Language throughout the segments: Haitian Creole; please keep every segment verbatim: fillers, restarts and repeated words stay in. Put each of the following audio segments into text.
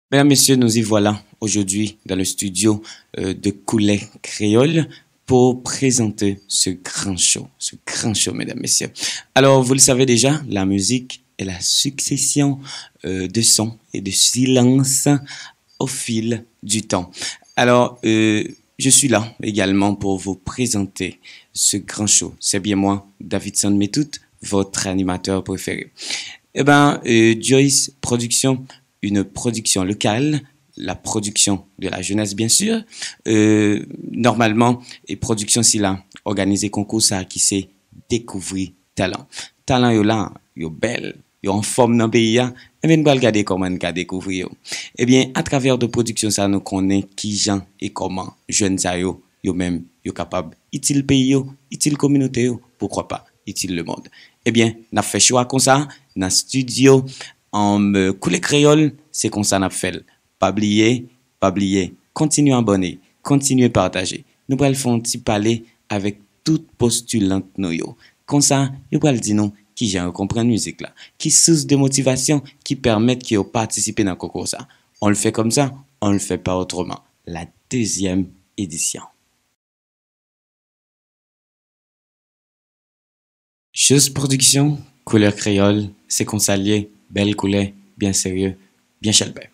Mesdames, Messieurs, nous y voilà aujourd'hui dans le studio euh, de Couleur Créole pour présenter ce grand show, ce grand show, mesdames, messieurs. Alors, vous le savez déjà, la musique est la succession euh, de sons et de silences au fil du temps. Alors, euh, je suis là également pour vous présenter ce grand show. C'est bien moi, Davidson Metout, votre animateur préféré. Eh bien, euh, Joyce Production, une production locale, la production de la jeunesse, bien sûr. Euh, normalman, e pwodiksyon sila òganize konkou sa ki se Dekouvri Talan. Talan yo la, yo bèl, yo anfòm nan peyi a, ebyen n pral gade kòman n ka dekouvri yo. Ebyen, atravè de pwodiksyon sa, nou konnen kijan e kòman jèn sa yo, yo menm, yo kapab itil peyi yo, itil kominote yo, poukwa pa, itil lemonn. Ebyen, n ap fè chwa konsa, nan estidyo, an Koulè Kreyòl, se konsa n ap fè l. Pa bliye, pa bliye, kontinye abòne, kontinye pataje. Nou pral fè yon ti pale avèk tout postilant nou yo. Konsa, yo pral di nou kijan yo konprann mizik la, ki sous de motivasyon ki pèmèt ke yo patisipe nan konkou sa. On le fait comme ça, on le fait pas autrement. La deuxième édition. Jous Pwodiksyon, Koulè Kreyòl, se konsa l ye, bèl koulè, byen serye, byen chèlbè.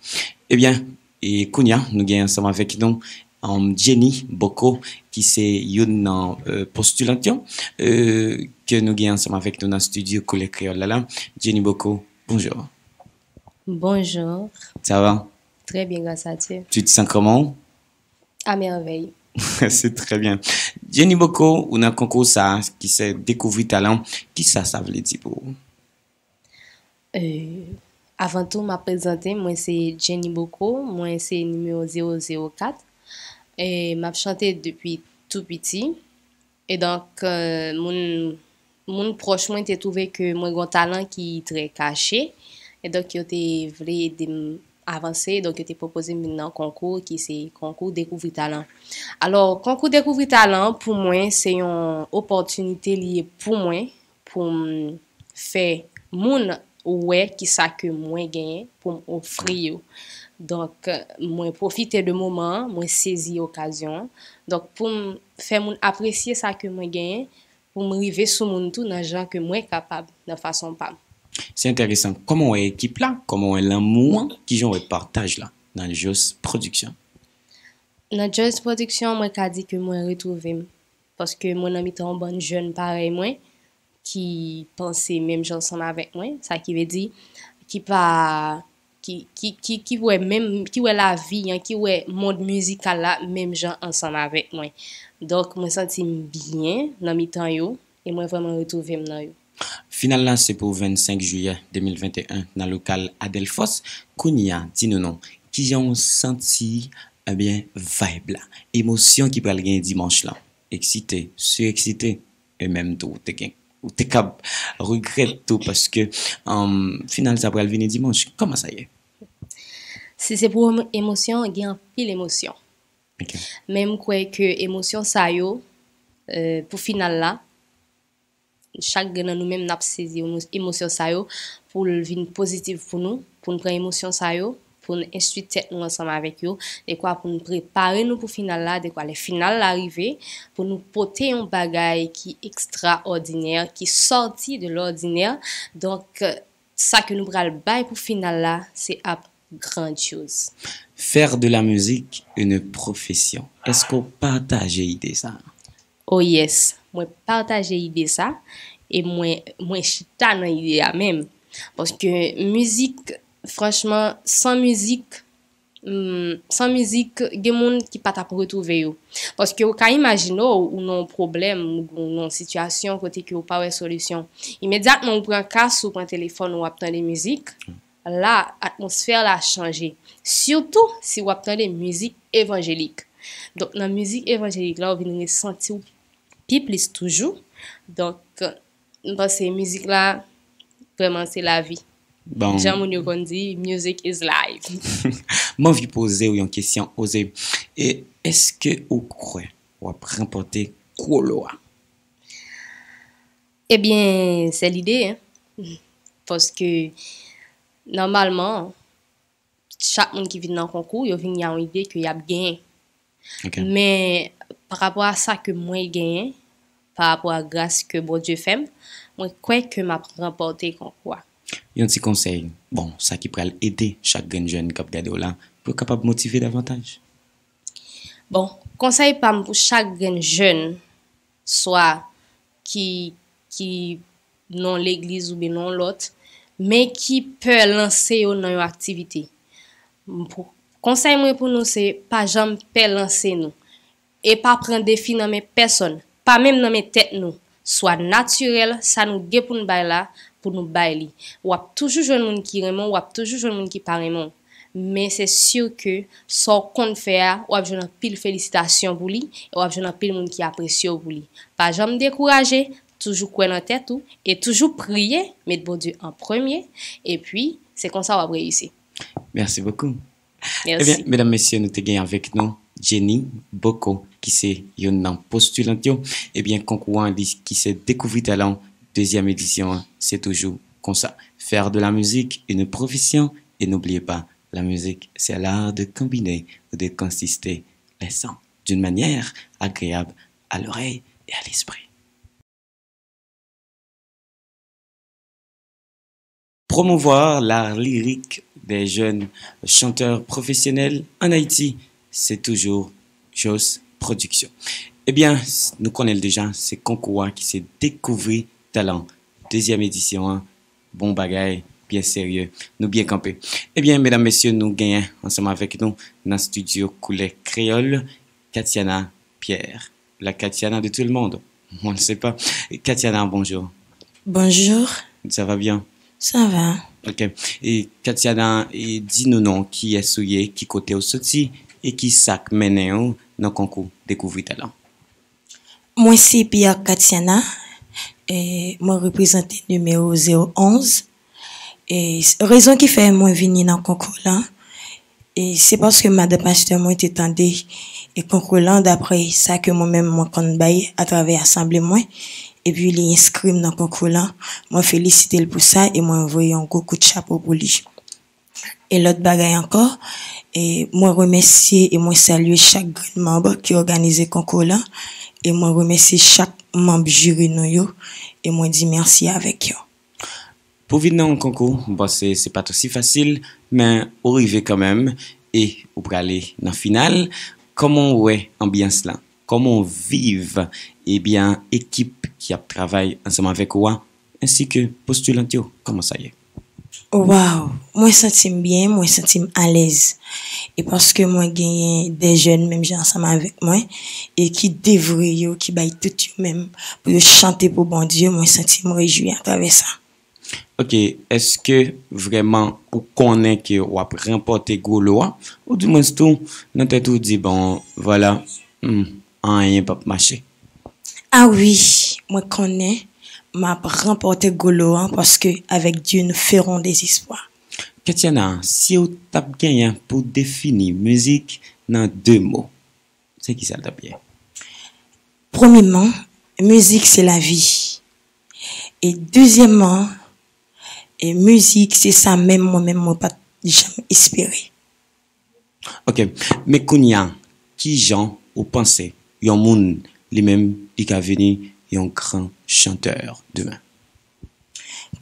Ebyen, e kounye a, nou gen ansanm avèk nou um, Jenny Boko, ki se youn nan euh, postilant yo, euh, ke nou gen ansanm avèk nou nan estidyo Koulè Kreyòl la la. Jenny Boko, bonjour. Bonjour. Ça va? Très bien, grâce à Dieu. Tu te sens comment? À merveille. C'est très bien. Jenny Boko, ou nan konkou sa ki se Dekouvri Talan, kisa sa vle di pou ou? Euh, avan tou, m ap prezante, mwen se Jenny Boko, mwen se nimewo zewo zewo kat. E m ap chante depi tou piti. E donk, euh, moun, moun pwòch mwen te twouve ke mwen gen yon talan ki trè kache. E donk, yo te vle ede m avanse, donk yo te pwopoze m vin nan konkou ki se konkou Dekouvri Talan. Alò, konkou Dekouvri Talan, pou mwen, se yon opòtinite li ye pou mwen, pou m fè moun wè kisa ke mwen genyen pou m ofri yo. Donk, mwen pwofite de moman an, mwen sezi okazyon an. Donk, pou m fè moun apresye sa ke mwen genyen, pou m rive sou moun tou nan jan ke mwen kapab, nan fason pa m. Se enteresan. Kòman w wè ekip la? Kòman w wè lanmou an? Kijan w wè pataj la nan Joyce Production? Nan Joyce Production, mwen ka di ke mwen retwouve m. Paske mwen nan mitan yon bann jèn parèy mwen ki panse menm jan ansanm avèk mwen. Sa ki vle di, ki pa ki, ki, ki, ki wè menm, ki wè lavi an, ki wè mond mizikal la menm jan ansanm avèk mwen. Donk, mwen santi m byen nan mitan yo e mwen vrèman retwouve m nan yo. Final la se pou vennsenk jiyè de mil venteyen nan lokal Adelfos. Kounye a, di nou non, kijan w santi, ebyen, vibe la, emosyon ki pral genyen dimanch lan? Eksite, sireksite, e menm tou, ou te gen, ou te kab regrèt tou paske um, final sa pral vini dimanch. Kòman sa ye? Si se pou emosyon, gen anpil emosyon. Ok. Men m kwè ke emosyon sa yo, euh, pou final la, chak grenn nan nou menm n ap sezi emo- emosyon sa yo pou l vin pozitif pou nou, pou n pran emosyon sa yo, pou n enstwi tèt nou ansanm avèk yo, dekwa pou n prepare nou pou final la, dekwa lè final la rive, pou nou pote yon bagay ki ekstraòdinè, ki sòti de lòdinè. Donk, sa ke nou pral bay pou final la, se ap grandyoz. Faire de la musique une profession. Èske w pataje ide sa? Oh yes, mwen pataje ide sa e mwen mwen chita nan ide a menm. Paske mizik, franchman, san mizik, hmm, san mizik, gen moun ki pa t ap retwouve yo. Paske ou ka imajine w, ou nan yon pwoblèm, ou nan yon sitiyasyon kote ke ou pa wè solisyon. Imedyatman ou pran kas, ou pran telefòn, ou ap tande mizik, la, atmosfè la chanje. Sitou si w ap tande mizik evanjelik. Donk, nan mizik evanjelik la, ou vin resanti w pi plis toujou. Donk, m panse mizik la, vrèman, se lavi. Bon. Jan moun yo konn di, music is life. M anvi poze w yon kesyon, Oze. E èske ou kwè w ap ranpòte gwo lo a? Ebyen, se lide, hein. Paske, nòmalman, chak moun ki vin nan konkou, yo vini a yon ide ke y ap genyen. Ok. Men, pa rapò a sa ke mwen genyen, pa rapò a gras ke Bondye fè m, mwen kwè ke m ap ranpòte konkou a. Yon ti konsèy, bon, sa ki pral ede chak grenn jèn k ap gade w la, pou yo kapab motive davantaj. Bon, konsèy pa m pou chak grenn jèn, swa ki, ki nan yon legliz oubyen nan yon lòt, men ki pè lanse yo nan yon aktivite. M pou, konsèy mwen pou nou se pa janm pè lanse nou. E pa pran defi nan men pèsonn, pa menm nan men tèt nou. Swa natirèl, sa nou gen pou n bay la, pou nou bay li. W ap toujou jwenn moun ki renmen w, w ap toujou jwenn moun ki pa renmen w. Men se si ke sa w konn fè a, w ap jwenn anpil felisitasyon pou li, e w ap jwenn anpil moun ki apresye w pou li. Pa janm dekouraje, toujou kwè nan tèt ou, e toujou priye, met Bondye an premye, epi se konsa w ap reyisi. Merci beaucoup. Ebyen, mèsi. Medam, mesye, nou te gen avèk nou Jenny Boko, ki se youn nan postilant yo. Ebyen, konkou an, li ki se Découvrir Talent, dezyèm edisyon an, se toujou konsa. Faire de la musique une profession et n'oubliez pas, la musique, c'est l'art de combiner ou de consister les sons d'une manière agréable à l'oreille et à l'esprit. Promouvoir l'art lyrique des jeunes chanteurs professionnels en Haïti, c'est toujours Jos Production. Ebyen, s-, nou konnen l deja, se konkou a ki se Découvrir Talent, dezyèm edisyon an. Bon bagay, byen serye, nou byen kanpe. Ebyen, medam, mesye, nou genyen ansanm avèk nou nan estidyo Koulè Kreyòl, Katiana Pierre, la Katiana de tout le monde. On ne sait pas. Katiana, bonjour. Bonjour. Ça va bien? Ça va. Ok. E Katiana, e di nou non, kiyès ou ye, ki kote ou soti, e ki sa k mennen ou nan konkou Découvrir Talent? Mwen se Pierre Katiana, e mwen reprezante nimewo zewo onz. E s-, rezon ki fè mwen vini nan konkou lan, e se paske madan pastè mwen te tande, e konkou lan, daprè sa ke mwen menm mwen konn bay atravè asanble mwen, epi li enskri m nan konkou lan. Mwen felisite l pou sa e mwen voye yon gwo kout chapo pou li. E lòt bagay ankò, e mwen remèsye e mwen salye chak grenn manm ki òganize konkou lan, e mwen remèsye chak manm jiri nou yo, e mwen di mèsi avèk yo. Pou vin nan yon konkou, m panse se pa t osi fasil, men ou rive kanmenm e ou prale nan final. Kòman w wè anbyans lan? Kòman w viv, ebyen, ekip ki ap travay ansanm avèk ou a, ensi ke postilant yo? Kòman sa ye? Waw, mwen santi m byen, mwen santi m alèz. E paske mwen genyen de jèn menm jan ansanm avèk mwen, e ki devwe yo, ki bay tout yo menm pou yo chante pou Bondye, mwen santi m rejwi atravè sa. Ok, èske vrèman ou konnen ke w ap ranpòte gwo lo a? Oudimwens tou, nan tèt ou di, bon, vwala, hmm, anyen p ap mache? A wi, mwen konnen m ap ranpòte gwo lo an, paske avec Dieu nous ferons des exploits. Katiana, si w t ap genyen pou defini mizik nan de mo, se kisa l t ap ye? Premyèman, mizik se lavi. E dezyèmman, e mizik se sa menm mwen menm mwen pa t janm espere. Ok, men kounye a, kijan ou panse yon moun li menm li ka vini yon gran chantè demen?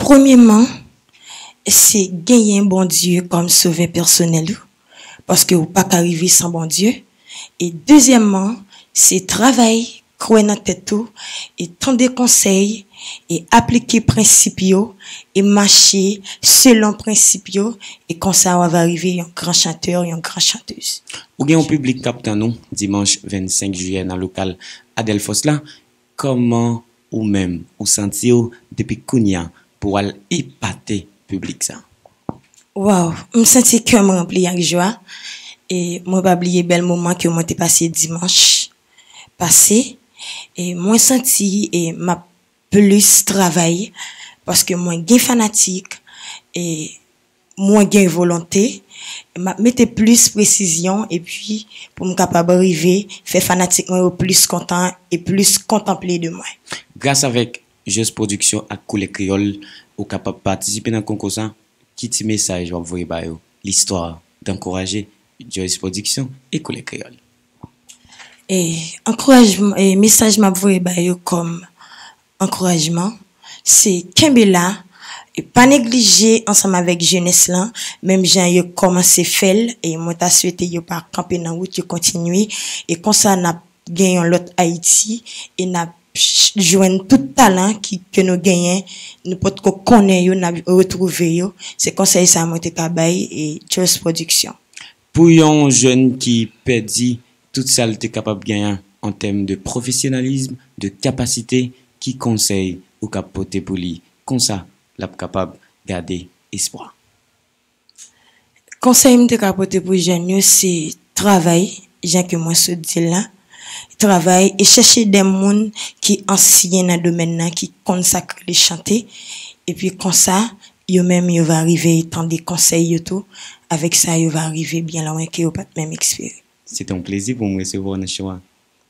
Premyèman, se genyen Bondye kòm sovè pèsonèl ou, paske ou pa ka rive san Bondye. E dezyèmman, se travay, kwè nan tèt ou, e tande konsèy, e aplike prensip yo, e mache selon prensip yo, e konsa w ava rive yon gran chantè, yon gran chantèz. Ou gen yon piblik k ap tann ou dimanch vennsenk jiyè nan lokal Adelfos la. Kòman ou menm ou santi w depi kounye a pou w al epate piblik sa? Waw, m santi kè m ranpli ak jwa. E mwen pa bliye bèl moman ke mwen te pase dimanch pase. E mwen santi e m ap plis travay paske mwen gen fanatik. E mwen gen volonte, m ap mete plis presizyon epi pou m kapab rive fè fanatik mwen yo plis kontan e plis kontan ple de mwen. Gras avèk Jos Production ak Koulè Kreyòl, ou kapab patisipe nan konkou sa. Ki ti mesaj w ap voye ba yo? Listwa d'ankouraje Joyce Production e Koulè Kreyòl. E ankourajman, e mesaj m ap voye ba yo kòm ankourajman, se kenbe la, e pa neglije ansanm avèk jenès lan, menm jan yo kòmanse fè l, e mwen ta swete yo pa kanpe nan wout, yo kontinye, e konsa n ap gen yon lòt Ayiti, e n ap ch-, jwenn tout talan ki, ke nou genyen, nou potko konnen yo, n ap retwouve yo. Se konsèy sa mwen te ka bay, e Joyce Production. Pou yon jèn ki pèdi tout sa l te kapab genyen an tèm de pwofesyonalizm, de kapasite, ki konsèy ou ka pote pou li? Konsa, l ap kapab gade espwa. Konsèy m te ka pote pou jèn yo, se travay, jan ke mwen sot di l la. Travay e chèche de moun ki ansyen nan domèn nan, ki konn sa k rele chante. Epi konsa, yo menm, yo va rive tande konsèy yo tou. Avèk sa, yo va rive byen lwen ke yo pa t menm espere. Se te yon plezi pou mwen resevwa w nan show a.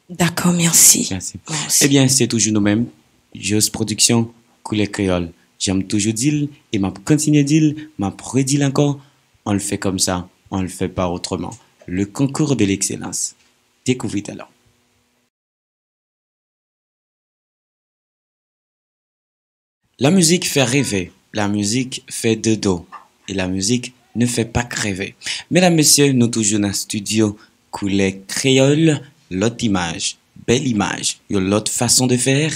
Dakò, mèsi. Mèsi. Mèsi. Ebyen, se toujou nou menm, Joyce Production, Koulè Kreyòl. Jan m toujou di l, e m ap kontinye di l, m ap redi l ankò, on le fait comme ça, on le fait pas autrement. Le concours de l'excellence. Découvri talent. La musique fait rêver, la musique fait dodo, et la musique ne fait pas que rêver. Medam, mesye, nou toujou nan studio Koulè Kreyòl, lòt imaj, bèl imaj, yon lòt fason de fè,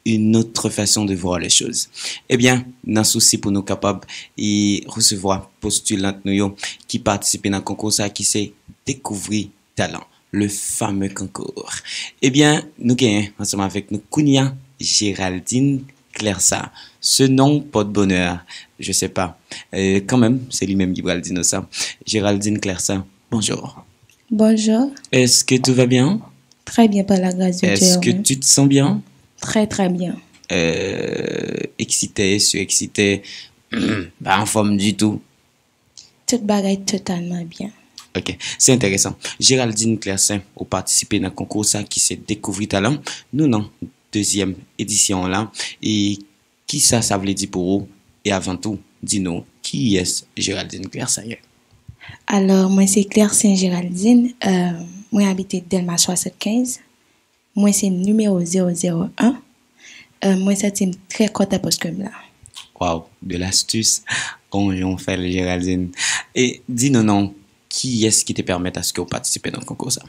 une autre façon de voir les choses. Ebyen, nan sousi pou nou kapab e resevwa postilant nou yo ki patisipe nan konkou sa ki se Découvri Talent, le fameux concours. Ebyen, nou genyen ansanm avèk nou kounye a Géraldine Clersa. Ce nom porte bonheur, je sais pas. Euh, quand même, c'est lui-même qui va le dire nous ça. Géraldine Clersa, bonjour. Bonjour. Est-ce que tout va bien? Très bien, par la grâce de Dieu. Est-ce que tu te sens bien? Très, très bien. Euh, excité, surexcité, pas en forme du tout. Tout bagay totalman byen. Ok, se enteresan. Géraldine Clercin, ou patisipe nan konkou sa ki se Découvri Talent. Nou nan dezyèm edisyon an la. E kisa sa vle di pou ou? E avan tou, di nou, kiyès Géraldine Clercin ye? Alò, mwen se Clercin Géraldine, euh, mwen abite Dèlma swasannkenz. Mwen se nimewo zewo zewo en. Euh, mwen santi m trè kontan paske m la. Wow, de l'astuce, gon jan w fè l, Géraldine. E di nou non, kiyès ki te pèmèt aske w patisipe nan konkou sa?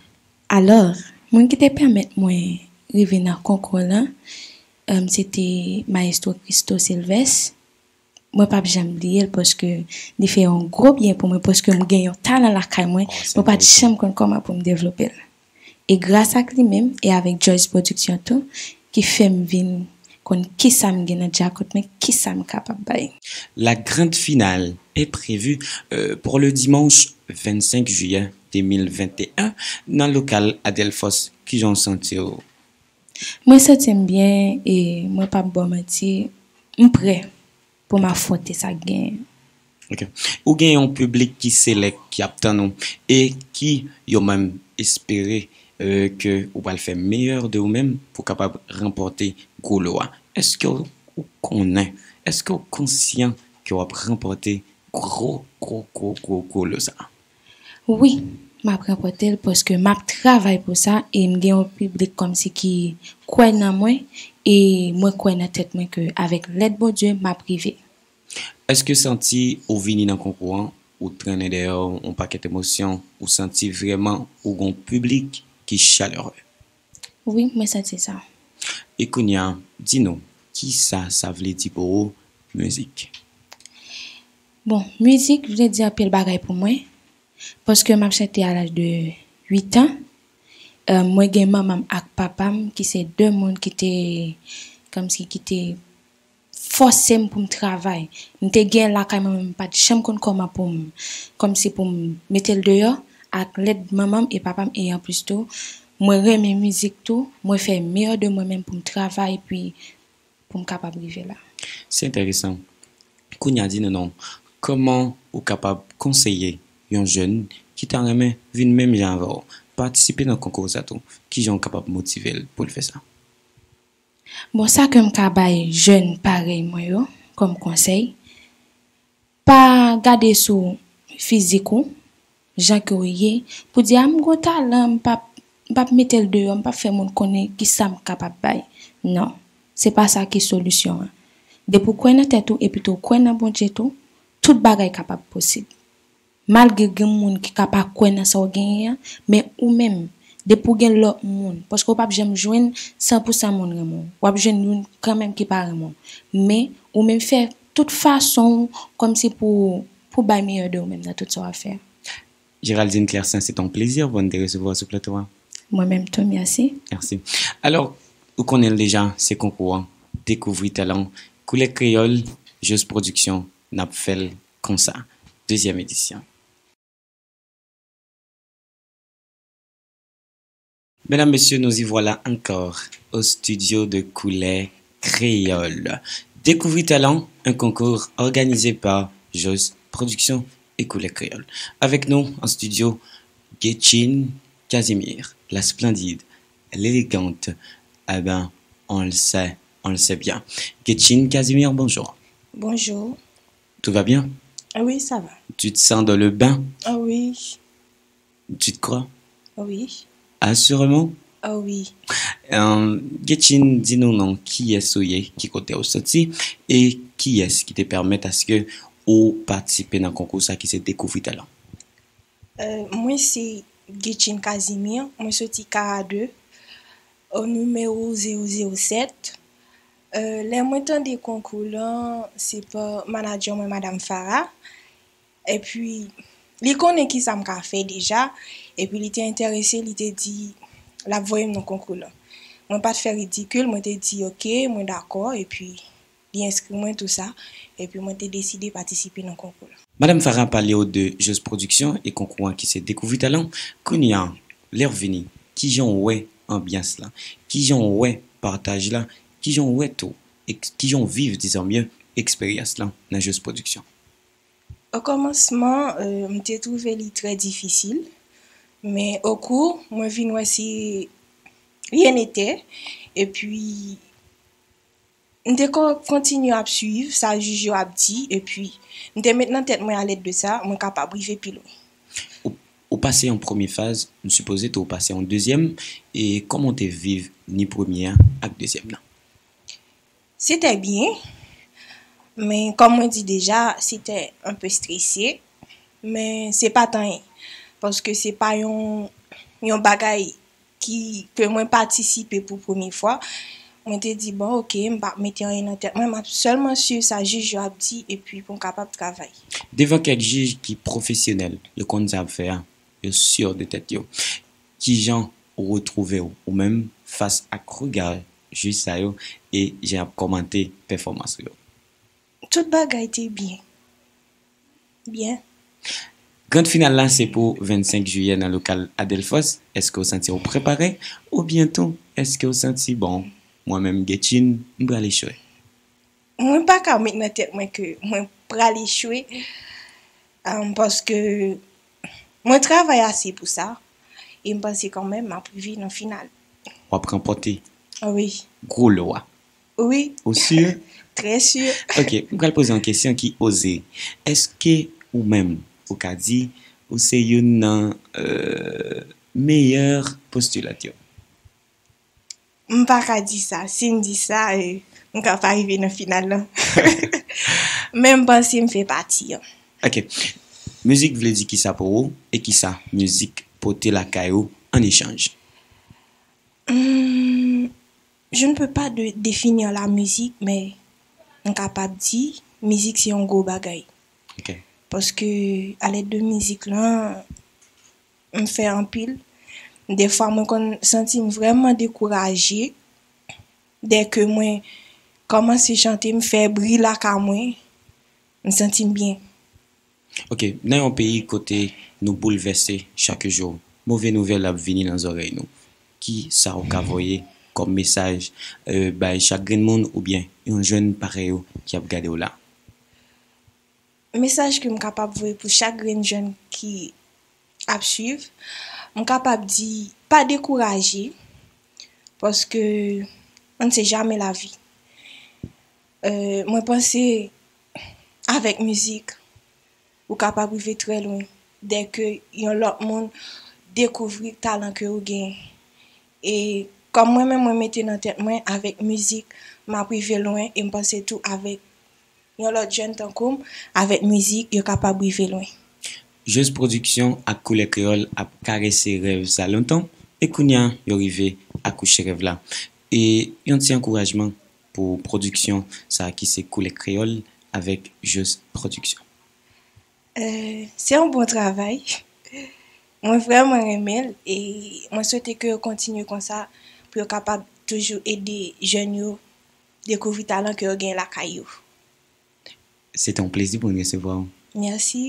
Alò, moun ki te pèmèt mwen rive nan konkou lan, euh, se te Maestro Christo Sylvestre. Mwen p ap janm bliye l paske li fè yon gwo byen pou mwen, paske m gen yon talan lakay mwen, mwen pa t janm konn kòman pou m devlope l. E gras ak li menm, e avèk Joyce Production tou, ki fè m vin konn kisa m gen nan djakòt mwen, kisa m kapab bay. La grande finale est prévue, euh, pour le dimanche vingt-cinq juillet deux mille vingt et un nan lokal Adelfos. Kijan w santi w? Mwen santi m byen e mwen p ap ba w manti, m prè pou m afwonte sa k genyen. Ok. Ou gen yon piblik ki selèk k ap tann ou e ki yo menm espere, euh, ke ou pral fè meyè de ou menm pou kapab ranpòte gwo lo a. Èske w, ou konnen, èske w konsyan ke w ap ranpòte gwo, gwo, gwo, gwo, gwo lo sa? Wi, m ap ranpòte l paske m ap travay pou sa e m gen yon piblik kòmsi ki kwè nan mwen e mwen kwè nan tèt mwen ke avèk lèd Bondye, m ap rive. Èske w santi ou vini nan konkou an, ou trennen dèyè w yon pakèt emosyon, ou santi vrèman ou gon piblik ki chalere? Wi, mwen santi sa. E kounye a, di nou, kisa sa vle di pou ou, mizik? Bon, mizik vle di anpil bagay pou mwen, paske m ap chante a laj de uit an. Euh, mwen gen manman m ak papa m ki se de moun ki te, kòmsi ki te fòse m pou m travay. M te gen lakay mwen, men m pa t janm konn kòman pou m, kòmsi pou m mete l deyò, ak lèd manman m e papa m, e anplis tou, mwen renmen mizik tou, mwen fè meyè de mwen menm pou m travay, epi pou m kapab rive la. Se enteresan. Kounye a di nou non, kòman ou kapab konseye yon jèn ki ta renmen vin menm jan avè w, patisipe nan konkou sa tou? Kijan w kapab motive l pou l fè sa? Bon, sa ke m ka bay jèn parèy mwen yo kòm konsèy, pa gade sou fizik ou, jan ke w ye, pou di, a, m gon talan, m p ap, m p ap mete l deyò, m p ap fè moun konnen kisa m kapab bay. Non, se pa sa ki solisyon an. Depi w kwè nan tèt ou epi tou w kwè nan Bondye tou, tout bagay kapab posib. Malgre gen moun ki ka pa kwè nan sa w genyen an, men ou menm, depi w gen lòt moun, paske w p ap janm jwenn san pou san moun renmen w. W ap jwenn youn kanmenm ki pa renmen w. Men, ou menm fè tout fason w kòmsi pou, pou bay meyè de ou menm nan tout sa w ap fè a. Géraldine Clercin, c'est un plaisir pou n te resevwa w sou plato a. Mwen menm tou, mèsi. Mèsi. Alò, ou konnen l deja, se konkou an. Dekouvri talan. Koulè Kreyòl, Jos Production, n ap fè l konsa. Dezyèm edisyon. Medam, mesye, nous y voilà encore au studio de Koulè Kreyòl. Découvri Talent, un concours organisé par Jos Production et Koulè Kreyòl. Avec nous en studio, Guetchine Casimir, la splendide, l'élégante. Eh ben, on le sait, on le sait bien. Guetchine Casimir, bonjour. Bonjour. Tout va bien? Oui, ça va. Tu te sens dans le bain? Ah oui. Tu te crois? Oui. Assurément? Ah oui. Euh, Guetchine, di nou non, kiyès ou ye, ki kote ou soti, e kiyès ki te pèmèt aske ou patisipe nan konkou sa ki se Découvri Talent? Euh, mwen se Guetchine Casimir, mwen soti K A de, o nimewo zewo zewo sèt. Euh, lè mwen tande konkou lan, se pa manadjè mwen, Madam Farah. Epi, li konnen kisa m ka fè deja. Epi, li te enterese, li te di l ap voye m nan konkou lan. Mwen pa t fè ridikil, mwen te di, "Oke, mwen dakò." Epi, li enskri mwen tou sa. Epi, mwen te deside patisipe nan konkou lan. Madam Farah pale w de Jos Production e konkou an ki se Découvri Talent. Kounye a, lè w vini, kijan w wè anbyans lan? Kijan w wè pataj la? Kijan w wè tou? Eks-, kijan w viv, dizon byen, eksperyans lan nan Jos Production? Okòmansman, euh, m te twouve li trè difisil, men okou, mwen vin wè si rien n'était, epi m te ko-, kontinye ap swiv sa jij yo ap di, epi m te met nan tèt mwen, alèd de sa, mwen kapab rive pi lwen. Ou, ou pase yon premye faz, m sipoze tou ou pase yon dezyèm, e kòman w te viv ni premye a ak dezyèm nan? Se te byen, men kòm mwen di deja, se te un peu stressé, men se pa t anyen, paske se pa yon, yon bagay ki, ke mwen patisipe pou premye fwa. Mwen te di, "Bon, oke, m p ap mete anyen nan tèt mwen, m ap sèlman swiv sa jij yo ap di, epi pou m kapab travay." Devan kèk jij ki pwofesyonèl, yo konn sa y ap fè a, yo si de tèt yo. Kijan ou retwouve w, ou menm, fas ak rega jij sa yo e jan y ap kòmante pèfòmans ou yo? Tout bagay te byen. Byen. Grand final la, se pou vennsenk jiyè nan lokal Adelfos. Èske w santi w prepare? Oubyen tou, èske w santi, bon, mwen menm, Guetchine, m pral echwe? Mwen pa ka met nan tèt mwen ke mwen pral echwe, um, paske mwen travay ase pou sa, e m panse kanmenm m ap rive nan final. W ap ranpòte? Wi. Gwo lo a? Wi. Ou si? Trè si. Ok, m pral poze yon kesyon ki oze. Èske ou menm, ou ka di, ou se youn nan, euh, meyè postilat yo? M pa ka di sa. Si m di sa, eh, m ka pa rive nan final lan. Men m panse m fè pati an. Ok. Mizik vle di kisa pou ou e kisa mizik pote lakay ou an echanj? Hmm, je ne peux pas de, définir la musique, men m kapab di mizik se yon gwo bagay. Ok. Paske alèd de mizik lan, m fè anpil. Defwa, mwen konn santi m vrèman dekouraje. Dèke mwen kòmanse chante, m fè bri lakay mwen, m santi m byen. Ok, nan yon peyi kote nou boulvèse chak jou, move nouvèl ap vini nan zòrèy nou. Ki sa w ka voye kòm mesaj, euh, bay chak grenn moun oubyen yon jèn parèy ou ki ap gade w la? Mesaj ke m kapab voye pou chak grenn jèn ki ap swiv, m kapab di, pa dekouraje, paske on ne sait jamais la vie. Euh, mwen panse, avèk mizik, ou kapab rive trè lwen. dèke yon lòt moun dekouvri talan ke ou genyen. E kòm mwen menm, mwen mete nan tèt mwen, avèk mizik, m ap rive lwen, e m panse tou avèk yon lòt jèn tankou m, avèk mizik, yo kapab rive lwen. Jeu's Production ak Koulè Kreyòl ap karese rèv sa lontan, e kounye a, yo rive akouche rèv la. E yon ti ankourajman pou pwodiksyon sa ki se Koulè Kreyòl avèk Jeu's Production. Euh, se yon bon travay. Mwen vrèman renmen l e mwen swete ke yo kontinye konsa pou yo kapab toujou ede jèn yo dekouvri talan ke yo gen lakay yo. Se te yon plezi pou n resevwa w. Mèsi.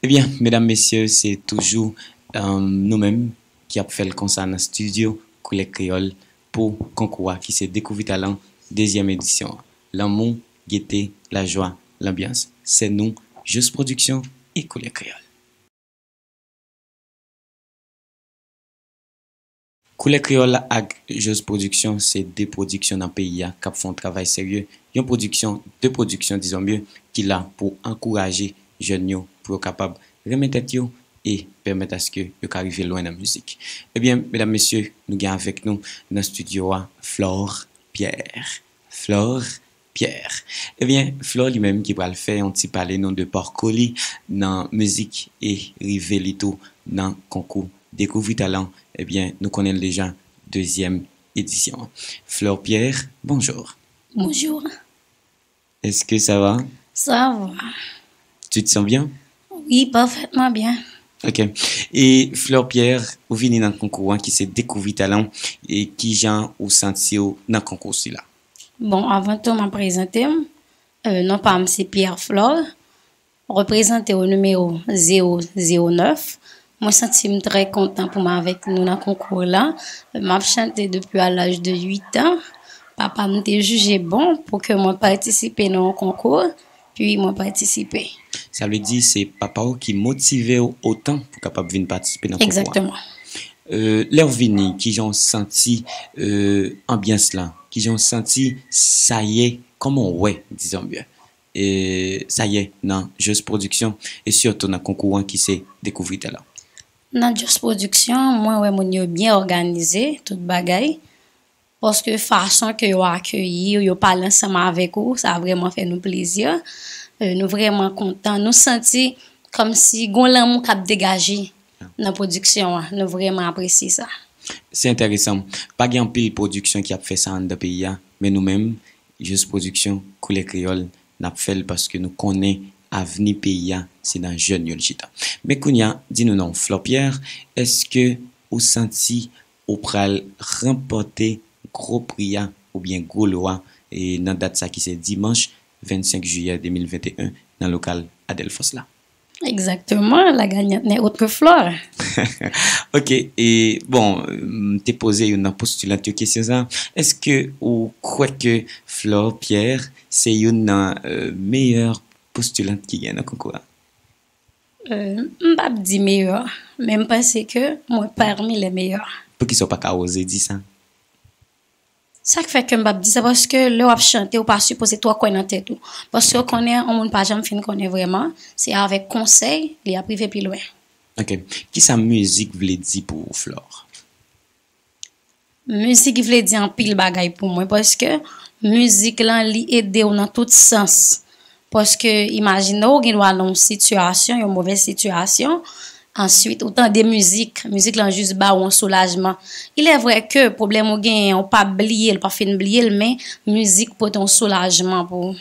Ebyen, medam, mesye, se toujou, euh, nou menm ki ap fè l konsa nan estidyo Koulè Kreyòl pou konkou a ki se Dekouvri Talan dezyèm edisyon an. Lanmou, gete, lajwa, lanbyans. Se nou, Jeu's Production e Koulè Kreyòl. Koulè Kreyòl ak Jeu's Production se de pwodiksyon nan peyi a k ap fè yon travay serye, yon pwodiksyon, de pwodiksyon, dizon mye, ki la pou ankouraje jèn yo, pou yo kapab renmen tèt yo e pèmèt aske yo ka rive lwen nan mizik. Ebyen, medam, mesye, nou gen avèk nou nan estidyo a Flore Pierre. Flore Pierre. Ebyen, Flore li menm ki pral fè yon ti pale nou de pakou li nan mizik e rive li tou nan konkou Dekouvri Talan. Ebyen, nou konnen l deja, dezyèm edisyon an. Flore Pierre, bonjour. Bonjour. Est-ce que ça va? Ça va. Tu te sens bien? Oui, parfaitement bien. Ok. E Flore Pierre, ou vini nan konkou an ki se Dekouvri Talan, e kijan ou santi w nan konkou sila? Bon, avan tou, m ap prezante m. Euh, non pa m se Pierre Flore. Reprezante o nimewo zewo zewo nèf. Mwen santi m trè kontan pou m avèk nou nan konkou la. M ap chante depi a laj de uit an. Papa m te jije bon pou ke mwen patisipe nan yon konkou, pi mwen patisipe. Sa vle di se papa w ki motive w otan pou kapab vin patisipe nan konkou a? Egzakteman. Euh, lè w vini, kijan w santi, euh, anbyans lan? Kijan w santi sa ye? Kòman w wè, dizon byen, e sa ye nan Jeu's Production e sitou nan konkou an ki se Dekouvri Talan? Nan Jeu's Production, mwen wè moun yo byen òganize, tout bagay. Paske fason ke yo akeyi w, yo pale ansanm avèk ou, sa vrèman fè nou plezi. E, nou vrèman kontan. Nou santi kòmsi gon lanmou k ap degaje nan pwodiksyon an. Nou vrèman apresye sa. Se enteresan. Pa gen anpil pwodiksyon ki ap fè sa anndan peyi a, men nou menm, Jeu's Production, Koulè Kreyòl, n ap fè l paske nou konnen avni peyi a se nan jèn yo l chita. Men kounye a, di nou non, Flore Pierre, èske ou santi ou pral ranpòte gwo pri a oubyen gwo lo a, e nan dat sa ki se dimanch vennsenk jiyè de mil venteyen nan lokal Adelfos la? Exactement, la gagnante n'est autre que Flore. Ok, e bon, m te poze youn nan postilant yo kesyon sa. Èske ou kwè ke Flore Pierre se youn nan, euh, meyè postilant ki gen nan konkou a? Euh, m p ap di meyè, men m panse ke mwen parmi les meilleurs. Poukisa w pa ka oze di sa? Sa k fè ke m p ap di sa, paske lè w ap chante, ou pa sipoze twò kwè nan tèt ou. Paske w konnen, yon moun pa janm fin konnen vrèman, se avèk konsèy, li ap rive pi lwen. Ok. Kisa mizik vle di pou ou, Flore? Mizik vle di anpil bagay pou mwen, paske mizik lan, li ede w nan tout sans. Paske imajine w, ou gen dwa nan yon sitiyasyon, yon movèz sitiyasyon, answit, ou tande mizik, mizik lan jis ba w yon soulajman. Il est vrai ke pwoblèm ou genyen, ou pa bliye l, ou pa fin bliye l, men mizik pote yon soulajman pou ou.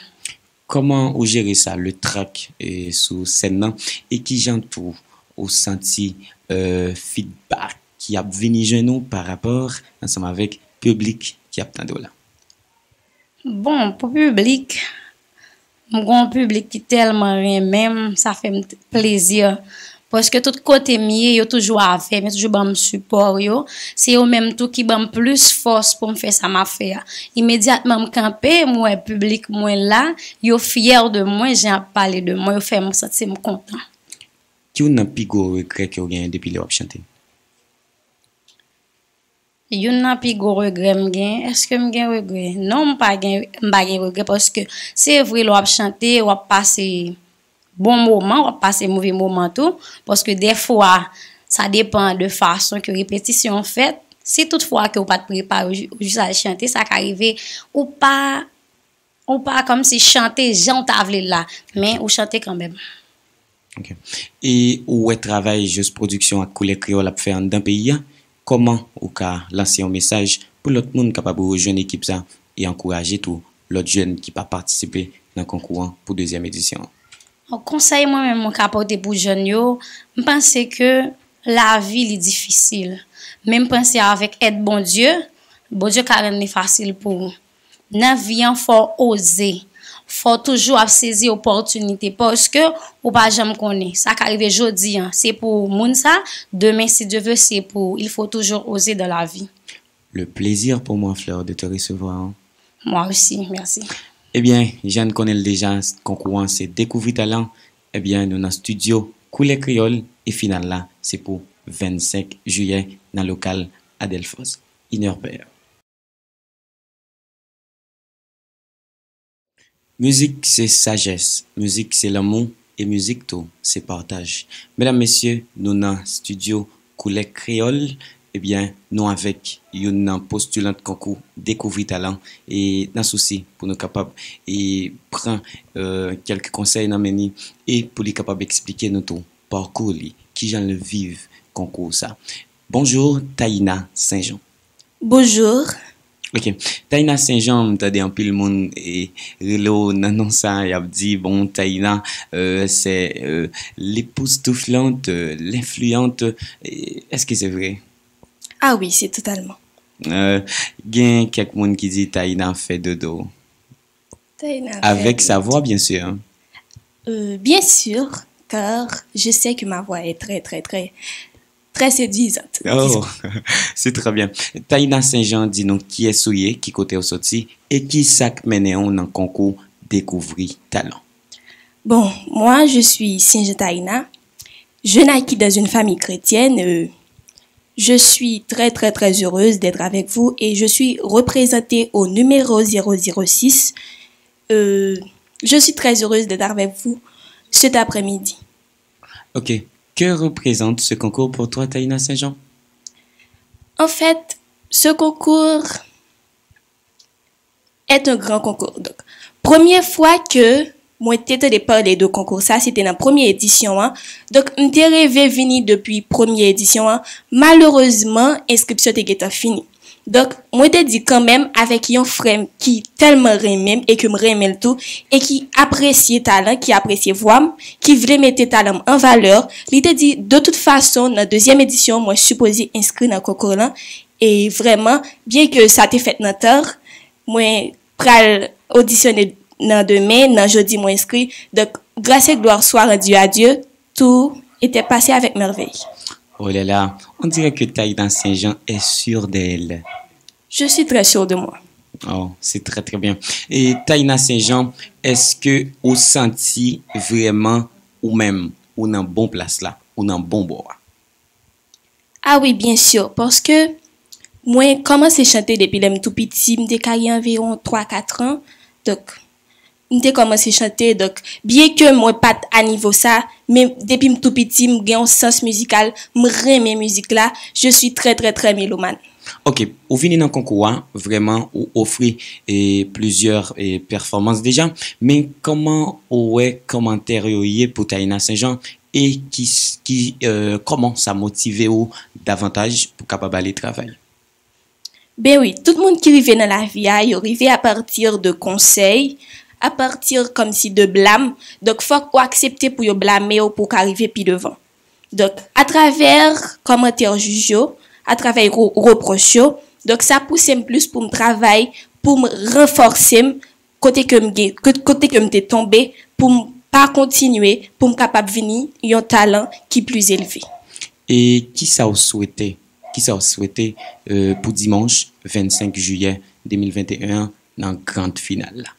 Kòman ou jere sa, le trac, e, sou sèn nan? E kijan tou ou santi, euh, feedback ki ap vini jwenn ou pa rapò ansanm avèk piblik ki ap tande w la? Bon, pou piblik, m gen yon piblik ki tèlman renmen m, sa fè m t-, plezi. Paske tout kote m ye, yo toujou avè m, yo toujou ban m sipò yo. Se yo menm tou ki ban m plis fòs pou m fè sa m ap fè a. Imedyatman m kanpe, m wè piblik mwen la, yo fyè de mwen, jan y ap pale de mwen, yo fè m santi m kontan. Ki youn nan pi gwo regrè ke w genyen depi lè w ap chante? Youn nan pi gwo regrè m gen, èske m gen regrè? Non, m pa gen, m pa gen regrè paske se vre lè w ap chante, w ap pase bon moman, w ap pase move moman tou, paske dèfwa, sa depann de fason ke repetisyon an fèt. Si toutfwa ke w pa t prepare w jou, w jis al chante, sa ka rive ou pa, ou pa kòmsi chante jan w ta vle l la, men ou chante kanmenm. Ok. E ou wè travay Jos Production ak Koulè Kreyòl ap fè anndan peyi a, kòman ou ka lanse yon mesaj pou lòt moun kapab rejwenn ekip sa e ankouraje tou lòt jèn ki pa patisipe nan konkou an pou dezyèm edisyon an? Bon, konsèy mwen menm mwen ka pote pou jèn yo, m panse ke lavi li difisil. Men m panse avèk èd Bondye, Bondye ka rann li fasil pou ou. Nan vi an, fò w oze. Fò w toujou ap sezi opòtinite paske ou pa janm konnen. Sa ka rive jodi an, se pou moun sa, demen, si Dye ve, se pou ou. Il faut toujours oser dans la vie. Le plaisir pour moi, Fleur, de te recevoir. Moi aussi, merci. Ebyen, jan n konnen l deja, konkou an se Dekouvri Talan. Ebyen, nou nan estidyo Koulè Kreyòl e final la, se pou vennsenk jiyè nan lokal Adelphos, Innerpair. Mizik se sajès, mizik se lanmou, e mizik tou se pataj. Medam, mesye, nou nan estidyo Koulè Kreyòl. Ebyen, nou avèk youn nan postilant konkou Dekouvri Talan, e nan sousi pou nou kapab e pran e, kèlke konsèy nan men li, e pou li kapab eksplike nou tou pakou li, kijan l viv konkou sa. Bonjou, Taïna Saint-Jean. Bonjou. Ok. Taïna Saint-Jean, m tande anpil moun e, rele w nan non sa, y ap di, bon, Taïna, euh, c'est euh, l'époustouflante, euh, l'influente. Euh, Est-ce que c'est vrai? Ah oui, c'est totalement. Euh, Gen kèk moun ki di Taïna fè dodo. Taïna Avec fait sa voix, bien sûr. Euh, bien sûr, car je sais que ma voix est très, très, très, très séduisante. Oh, c'est très bien. Taïna Saint-Jean, di nou kiyès ou ye, ki kote w soti, e ki sa k mennen w nan konkou Dekouvri Talan. Bon, moi, je suis Saint-Jean Taïna. Je naquis dans une famille chrétienne. Euh, je suis très, très, très heureuse d'être avec vous et je suis représentée au numéro zéro zéro six. Euh, je suis très heureuse d'être avec vous cet après-midi. Ok. Que représente ce concours pour toi, Taïna Saint-Jean? En fait, ce concours est un grand concours. Donk, premye fwa ke mwen te tande pale de konkou sa, se te nan premye edisyon an. Donk, m te reve vini depi premye edisyon an. Malerezman, enskripsyon te gentan fini. Donk, mwen te di kanmenm avèk yon frè m ki tèlman renmen m e ke m renmen l tou, e ki apresye talan, ki apresye vwa m, ki vle mete talan m an valè, li te di, de tout fason, nan dezyèm edisyon, mwen sipoze enskri nan konkou lan. E vrèman, byen ke sa te fèt nan tan, mwen pral odisyone nan demen, nan jodi mwen enskri. Donk, grâce et gloire soit rendue à Dieu, tout était passé avec merveille. Oh là là, on dirait que Taïna Saint-Jean est sûre d'elle. Je suis très sûre de moi. Oh, c'est très très bien. E Taïna Saint-Jean, èske ou santi vrèman ou menm ou nan bon plas la, ou nan bon bò a? Ah wi, byen si, paske mwen kòmanse chante depi lè m tou piti, m te ka gen anviwon twa, kat an. Donk, m te kòmanse chante, donk, byen ke mwen pa t a nivo sa, men depi m tou piti, m gen yon sans mizikal, m renmen mizik la, je suis très, très, très mélomane. Ok, ou vini nan konkou a, vrèman, ou ofri e, plizyè e, pèfòmans deja, men kòman ou wè kòmantè yo ye pou Taïna Saint-Jean e ki, ki, e, kòman sa motive ou davantaj pou kapab ale travay? Ben wi, tout moun ki rive nan lavi a, yo rive apati de konsèy, apati kòmsi de blam. Donk, fòk ou aksepte pou yo blame w pou w ka rive pi devan. Donk, atravè kòmantè jij yo, atravè ro- repwòch yo, donk sa pouse m plis pou m travay, pou m ranfòse m kote ke m gen, kot- kote ke m te tonbe, pou m pa kontinye, pou m kapab vini yon talan ki pli elve. E kisa w swete, kisa w swete e, pou dimanch vennsenk jiyè de mil venteyen an nan grand final la?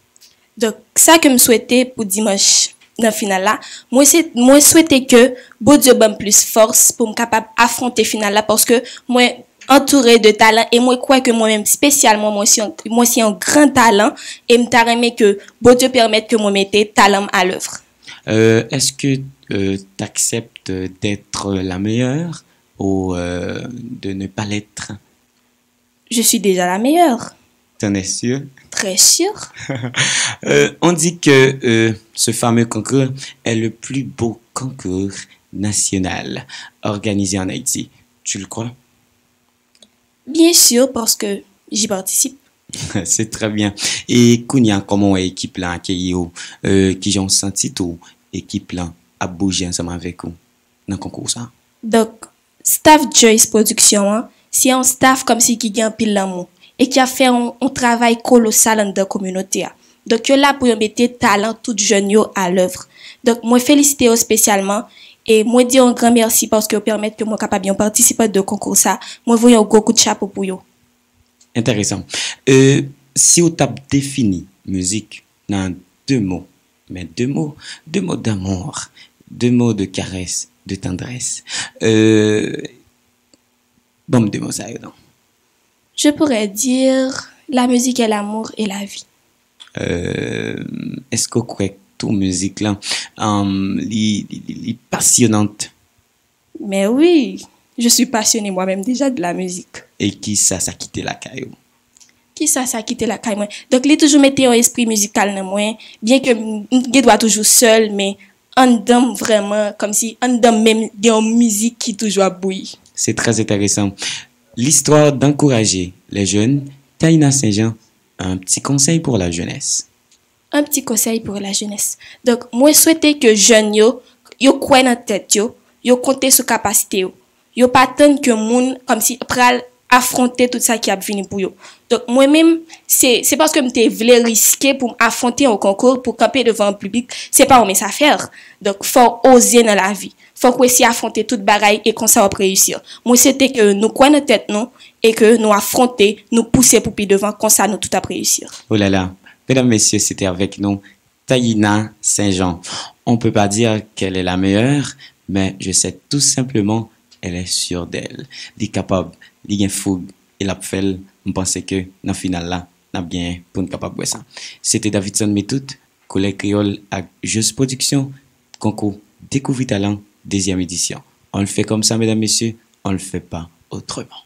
Donk, sa ke m swete pou dimanch nan final la, mwen se, mwen swete ke Bondye ban m plis fòs pou m kapab afwonte final la, paske mwen antoure de talan e mwen kwè ke mwen menm espesyalman mwen se yon, mwen se yon gran talan e m ta renmen ke Bondye pèmèt ke mwen mete talan m a lèv. Euh, est-ce que euh, tu acceptes d'être la meilleure ou euh, de ne pas l'être? Je suis déjà la meilleure. T'en es sûr? Très sûre. Euh, on dit que euh, ce fameux concours est le plus beau concours national organisé en Haïti. Tu le crois? Bien sûr, parce que j'y participe. C'est très bien. E kounye a, kòman w wè ekip la akeyi w? Euh, kijan w santi tou ekip la ap bouje ansanm avèk ou nan konkou sa? Donk, staff Joyce Production an, se yon staff kòmsi ki gen anpil lanmou e ki ap fè yon, yon travay kolosal anndan kominote a. Donk, yo la pou yo mete talan tout jèn yo a lèv. Donk, mwen felisite yo espesyalman e mwen di yo yon gran mèsi paske yo pèmèt ke mwen kapab yon patisipan de konkou sa. Mwen voye yon gwo kout chapo pou yo. Enteresan. Euh, si w t ap defini mizik nan de mo, men de mo, de mo d'amour, de mo de caresse, de tendresse, euh, ban m de mo sa yo non. Je pourrais dire la musique est l'amour et la vie. Euh, èske w kwè tou mizik lan um, li, li, li, li pasyonant? Mais oui, je suis passionnée moi-même déjà de la musique. E kisa sa kite lakay ou? Kisa sa kite lakay mwen? Donk, li toujou mete yon espri mizikal nan mwen, byen ke m m gen dwa toujou sèl, men anndan m vrèman, kòmsi anndan m menm, gen yon mizik ki toujou ap bouyi. C'est très intéressant. L'histoire d'encourager les jeunes, Taïna Saint-Jean, un petit conseil pour la jeunesse. Un petit conseil pour la jeunesse. Donk, mwen swete ke jèn yo, yo kwè nan tèt yo, yo konte sou kapasite yo. Yo pa tann ke moun kòmsi pral afwonte tout sa ki ap vini pou yo. Donk, mwen menm, se, se paske m te vle riske pou m afwonte yon konkou, pou kanpe devan yon piblik, se pa yon mens a fè. Donk, fò w oze nan lavi. Fòk w eseye afwonte tout bagay e konsa w ap reyisi. Mwen swete ke nou kwè nan tèt nou e ke nou afwonte, nou pouse pou pi devan, konsa nou tout ap reyisi. Oh là là, mesdames, messieurs, c'était avec nous Taïna Saint-Jean. On peut pas dire qu'elle est la meilleure, mais je sais tout simplement elle est sûre d'elle. Li kapab, li gen foug, e l ap fè l. M panse ke nan final la, n ap genyen pou n kapab wè sa. Se te Davidson Metout, Kolèg Kreyòl ak Jus Production, konkou Découvre Talent, dezyèm edisyon. On le fait comme ça, mesdames, messieurs, on le fait pas autrement.